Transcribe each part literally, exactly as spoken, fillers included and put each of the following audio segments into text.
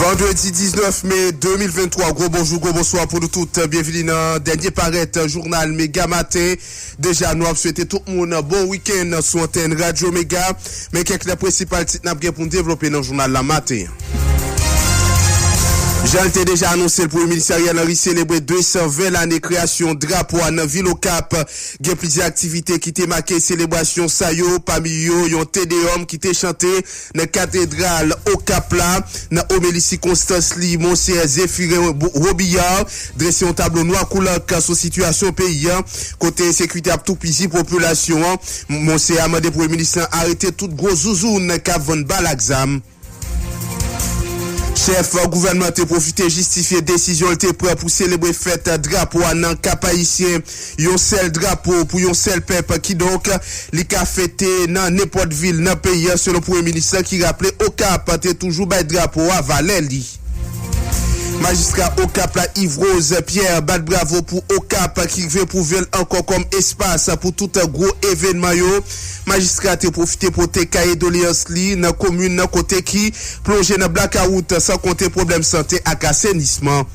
Vandredi diznèf me de mil venntwa, gwo bonjou, gwo bonswa pou nou tout. Byenvini nan dènye parèt jounal Mega Maten. Deja, nou ap swete tout moun bon wikenn sou antèn Radyo Mega. Men kèk nan prensipal tit n ap gen pou n devlope nan jounal la maten an. Jan l te deja anonse l, Premye Minis Ariel Henry selebre de san ven lane kreyasyon drapo a nan vil Okap. Gen plizyè aktivite ki te make selebrasyon sa yo, pami yo yon Te Deum ki te chante nan katedral Okap la. Nan omeli sikonstans li, Monseyè Zéphirin Bo-, Robillard drese yon tablo nwa kou lank sou sitiyasyon peyi a, kote ensekirite ap toupizi popilasyon an. Monseyè a mande Premye Minis lan arete tout gwo zouzoun k ap vann bal ak zam. Chèf gouvènman te pwofite jistifye desizyon l te pran pou selebre fèt drapo a nan Kap Ayisyen, yon sèl drapo pou yon sèl pèp, kidonk li ka fete nan nenpòt vil nan peyi a, selon Premye Minis lan, ki raple Okap te toujou bay drapo a valè li. Majistra Okap la, Yves Rose Pierre, bat bravo pou Okap ki rive pwouve l ankò kòm espas pou tout gwo evènman yo. Majistra te pwofite pote kaye doleyans li nan komin nan, kote ki plonje nan blakawout, san konte pwoblèm sante ak asenisman.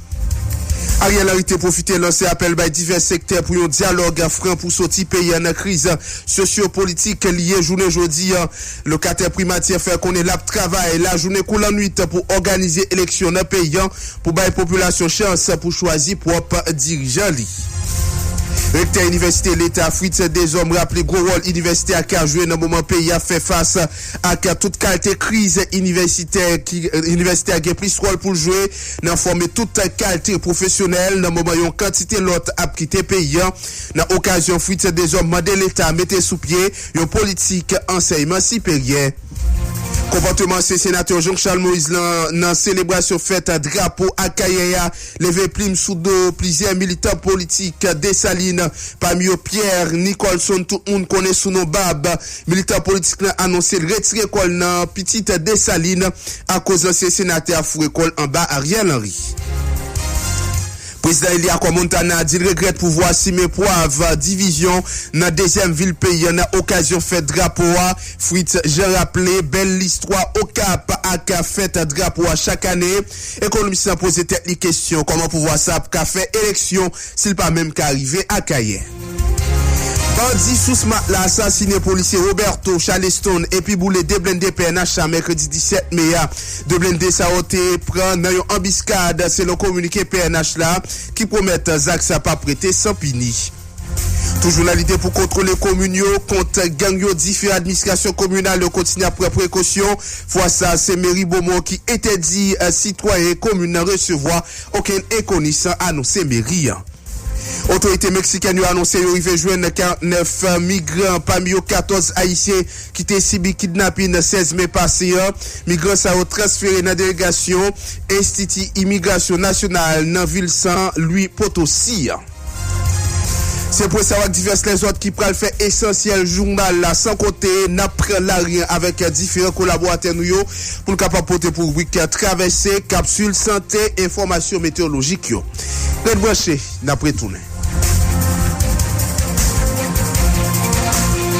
Ariel Henry te pwofite lanse apèl bay divès sektè pou yon dyalòg fran pou soti peyi a nan kriz sosyopolitik li ye jounen jodi a. Lokatè primati a fè konnen l ap travay lajounen kou lannwit pou òganize eleksyon nan peyi a, pou bay popilasyon chans pou chwazi pwòp dirijan li. Rektè Inivèsite Leta Fritz Deshommes raple gwo wòl inivèsite a ka jwe nan moman peyi a fè fas ak tout kalte kriz inivèsitè ki, inivèsite a gen plis wòl pou l jwe nan fòme tout kalte pwofesyonèl nan moman yon kantite lòt ap kite peyi a. Nan okazyon, Fritz Deshommes mande Leta mete sou pye yon politik ansèyman siperyè. Konpòteman ansyen senatè Jean Charles Moïse lan nan selebrasyon fèt drapo Akayè a leve plim sou do plizyè militan politik Desalin, pami yo Pierre Nicolson, tout moun konnen sou non Bab. Militan politik lan anonse l retire kò l nan pitit Desalin akoz ansyen senatè a foure kò l anba Ariel Henry. Prezidan eli a Kò Montana di l regrèt pouvwa simen pwav divizyon nan dezyèm vil peyi a nan okazyon fèt drapo a. Fritz Jean raple bèl listwa Okap ak fèt drapo a chak ane. Ekonomis lan poze tèt li kesyon, kòman pouvwa sa ap ka fè eleksyon si l pa menm ka rive Akayè? Bandi sou Smat la asasinen polisye Roberto Charleston epi boule de blende P N H la mèkredi disèt me a. De blende sa yo te pran nan yon anbiskad, selon kominike P N H la, ki pwomèt zak sa p ap rete san pini. Toujou nan lide pou kontwole komin yo kont gang yo, diferan administrasyon kominal yo kontinye ap pran prekosyon. Fwa sa, se meri Bomon ki entèdi, eh, sitwayen komin nan resevwa okenn enkoni san anonse meri an. Otorite meksikèn yo anonse yo rive jwenn karannèf migran, pami yo katòz ayisyen ki te sibi kidnapin sèz me pase an. Migran sa yo transfere nan delegasyon Enstiti Imigrasyon Nasyonal nan vil San Luis Potosi an. Se pwen sa yo ak divès lèzòt ki pral fè esansyèl jounal la, san konte n ap pran lari an avèk diferan kolaboratè nou yo pou n kapab pote pou ribrik Travèse, Kapsil Sante, enfòmasyon meteyolojik yo. Ret branche, n ap retounen.